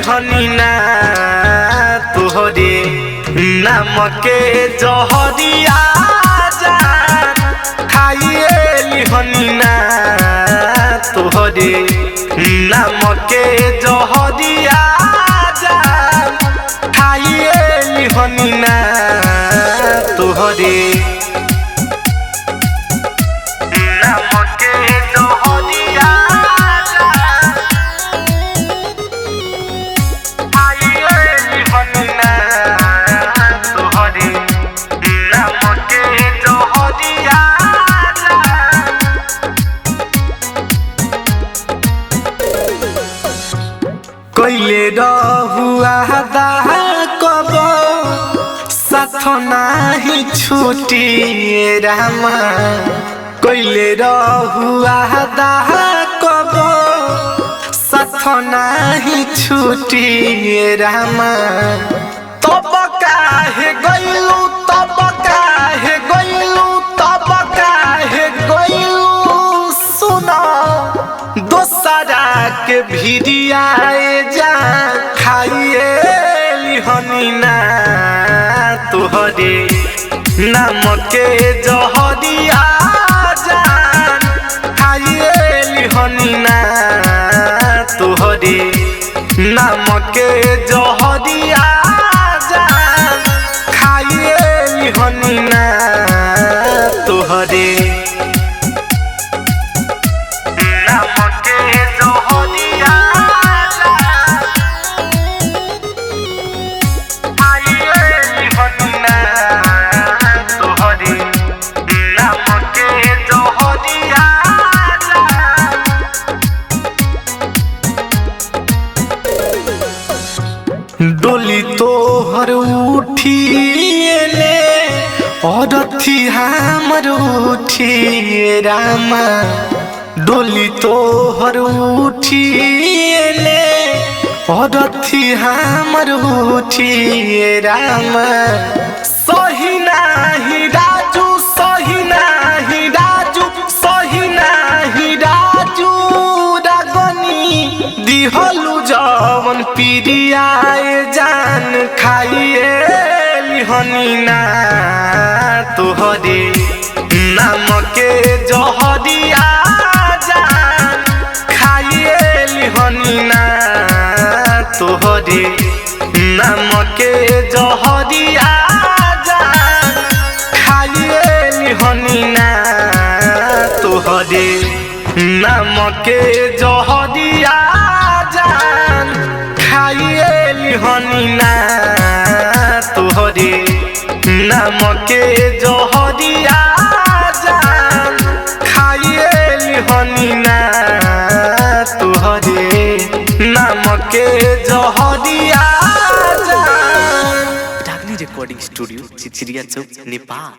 लिहनी ना तोहरे नाम के जहरिया जान खाइए लिहनी ना तोहरे नाम के जहरिया जान खाइए लिहनी ना तोहरे नाम के जहरिया जान खाइए लिहनी ना तोहरे नाम के जहरिया जान। कइले रहुआ कब साथ नाही छुटी रामा कइले रहुआ कब साथ नाही छुटी रामा तब काहे गइलू तब काहे गइलू तब काहे गइलू सुना दोसरा के भिड़ियाए जा खाइए लिहनी ना तोहरे नाम के जहरिया जान खाइए लिहनी ना तोहरे नाम के जहरिया जान खाइए लिहनी ना तोहरे नाम के जहरिया जान खाइए लिहनी ना तोहरे नाम के जहरिया जान। डोली तोहर उठिएले अरथी हमर उठिए रामा डोली तोहर उठिएले अरथी हमर उठिए रामा सही नाही राजू सही नाही राजू सही नाही राजू रागनी दिहलु जवन पिरियाए जान खाइए लिहनी ना तोहरे नाम के जहरिया जान खाइए लिहनी ना तोहरे नाम के जहरिया जान खाइए लिहनी ना तोहरे नाम के जहरिया जान खाइए लिहनी ना तोहरे नाम के जहरिया जान खाइए लिहनी ना तोहरे नाम के जहरिया जान। रागनी रिकॉर्डिंग स्टूडियो चिचिरिया चौक, नेपाल।